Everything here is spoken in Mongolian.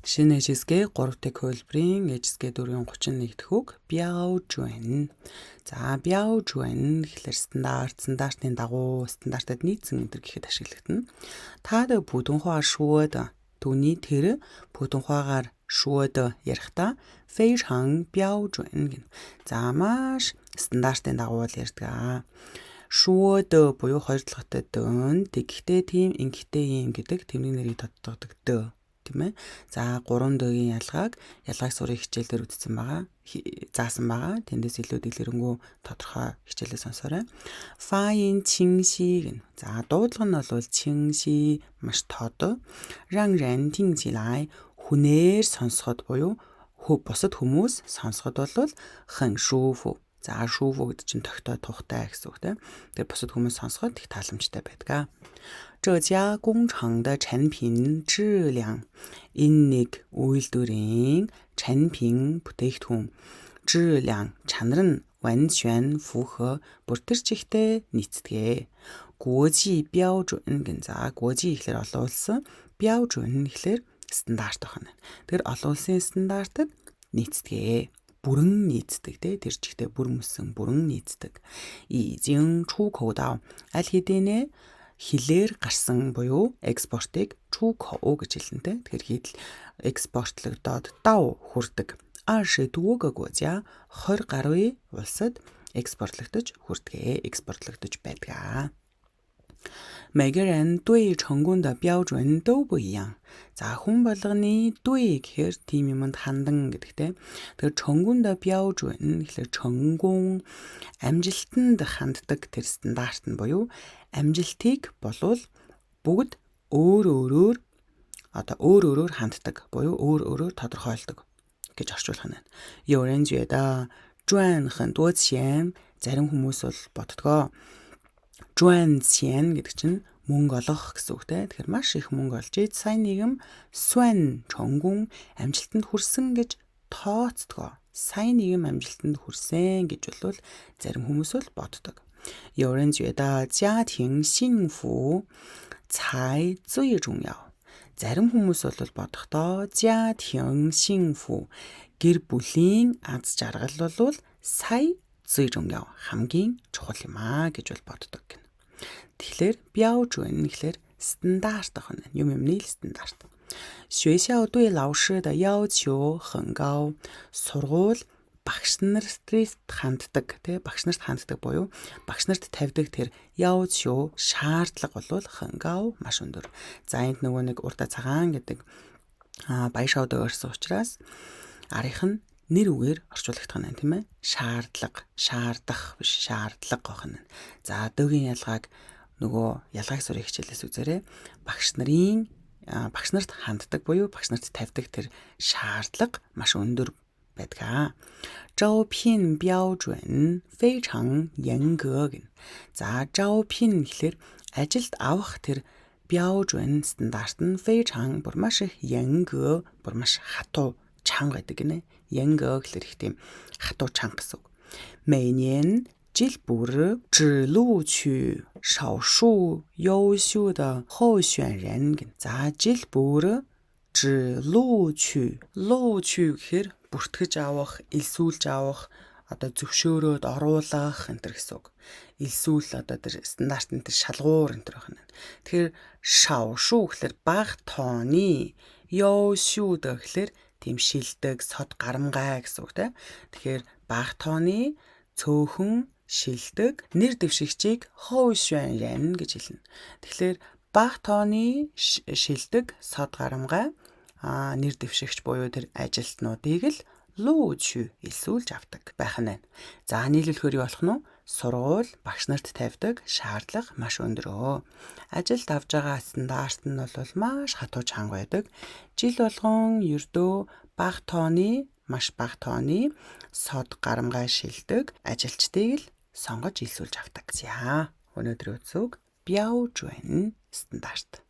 Шинэ HSK 3 дахь хувилбарын HSK 4-ийн 31 дэх үг 标准. За 标准 гэхлээр стандарт, стандартын дагуу, стандартад нийцсэн энэ гэхэд ашиглагдана. 他的普通话说的 түүний тэр 普通话гаар 说的 ярихдаа 非常标准 гэнэ. За маш стандартын дагуу л ярьдаг. 说的 буюу хоёр толгойтой дөн, тэгэхдээ тийм, ингэхдээ ийм гэдэг тэмдэг нэрийг тодтогдог дө, тийм ээ. За 3 дөгийн ялгааг ялгааг сурын хичээл дээр үзсэн байгаа, заасан байгаа. Тэндээс илүү дэлгэрэнгүй тодорхой хичээлээ сонсоорой. 发音清晰 гэнэ. За дуудлага нь бол 清晰 маш тод. 让人听起来 хүнээр сонсоход буюу бусад хүмүүс сонсоход бол 很舒服. За 舒服 гэдэг чинь тогтоо тухтай гэсэн үг тийм. Тэгэхээр бусад хүмүүс сонсоход их тааламжтай байдаг. 这家工厂的产品质量 энэ нэг үйлдвэрийн 产品 бүтээгдэхүүн 质量 чанар нь 完全符合 бүр тэр чигтээ нийцдэг. 国际标准 гэн. За 国际 гэхлээр олон улсын, 标准 гэхлээр стандарт байна. Тэгэхээр олон улсын стандартад нийцдэг, бүрэн нийцдэг, тий, тэр чигтээ бүр мөсөн бүрэн нийцдэг. 已经出口到 аль хэдийнэ хилээр гарсан буюу экспортыг 出口 гэж хэлнэ те. Тэгэхээр хийдэл экспортлогдоод 到 хүрдэг. 20多个国家 20 гаруй улсад экспортлогдож хүрдэг, экспортлогдож байдаг. 每个人对成功的标准都不一样. За хүн болгоны 对 гэхээр тийм юманд хандан гэдэгтэй. Тэгэхээр 成功的标准 гэхээр 成功 амжилтанд ханддаг тэр стандарт нь буюу амжилтыг болвол бүгд өөр өөрөөр одоо өөр өөрөөр ханддаг буюу өөр өөрөөр тодорхойлдог гэж орчуулах нь байна. 有人觉得赚很多钱 зарим хүмүүс бол боддгоо. 赚钱 гэдэг чинь мөнгө олох гэсэн үг те. Тэгэхээр маш их мөнгө олж ид сайн нийгэм 算成功 амжилтанд хүрсэн гэж тооцдгоо. Сайн нийгэм амжилтанд хүрсэн гэж бол зарим хүмүүс бол боддог. 有人觉得家庭幸福才最重要. Зарим хүмүүс бол бодохдоо 家庭幸福 гэр бүлийн аз жаргал бол 才最重要 хамгийн чухал юм аа гэж бол боддог гэнэ. Тэгэхээр 标准 гэхлээр стандарт байна. Юм юмны л стандарт. 学校对老师的要求很高. Сургууль багш нарт ханддаг, тий, багш нарт ханддаг буюу багш нарт тавьдаг тэр 要求 шаардлага бол 很高 маш өндөр. За энд нөгөө нэг урдаа цагаан гэдэг баяшаад өрсөн учраас арих нь нэр үгээр орчуулагдах нь, тийм ээ. Шаардлага, шаардах биш, шаардлага байх нь. За дөгийн ялгааг нөгөө ялгааг сурын хичээлээс үзээрэй. Багш нарын багш нарт ханддаг буюу багш нарт тавьдаг тэр шаардлага маш өндөр байдаг. 招聘标准非常严格 гэнэ. За 招聘 гэхлээр ажилд авах тэр 标准 стандарт нь 非常 бүр маш их, 严格 бүр маш хатуу чанга байдаг гинэ. 严格 гэхлээр их тийм хатуу чанга гэсэн үг. 每年 жил бүр 只录取少数优秀的候选人 гэнэ. За жил бүр 只录取录取 гэхээр бүртгэж авах, элсүүлж авах, одоо зөвшөөрөөд оруулах энэ төр гэсэн үг. Элсүүл одоо тэр стандарт энэ тэр шалгуур энэ төр байна. Тэгэхээр 少数 гэхлээр бага тооны, 优秀的 гэхлээр тийм шилдэг, сод гарамгай гэсэн үг те. Тэгэхээр бага тооны цөөхөн шилдэг нэр дэвшигчийг 候选人 гэж хэлнэ. Тэгэхээр бага тооны шилдэг, сод гарамгай нэр дэвшигч буюу тэр ажилтнуудыг л 录取 элсүүлж авдаг байх нь байна. За нийлүүлэхээр юу болох нь вэ? Сургууль багш нарт тавьдаг шаардлага маш өндөр. Ажилд авж байгаа стандарт нь бол маш хатуу чанга байдаг. Жил болгон ердөө бага тооны, маш бага тооны сод гарамгай шилдэг ажилчдыг л сонгож элсүүлж авдаг. За өнөөдрийн үгс 标准 стандарт.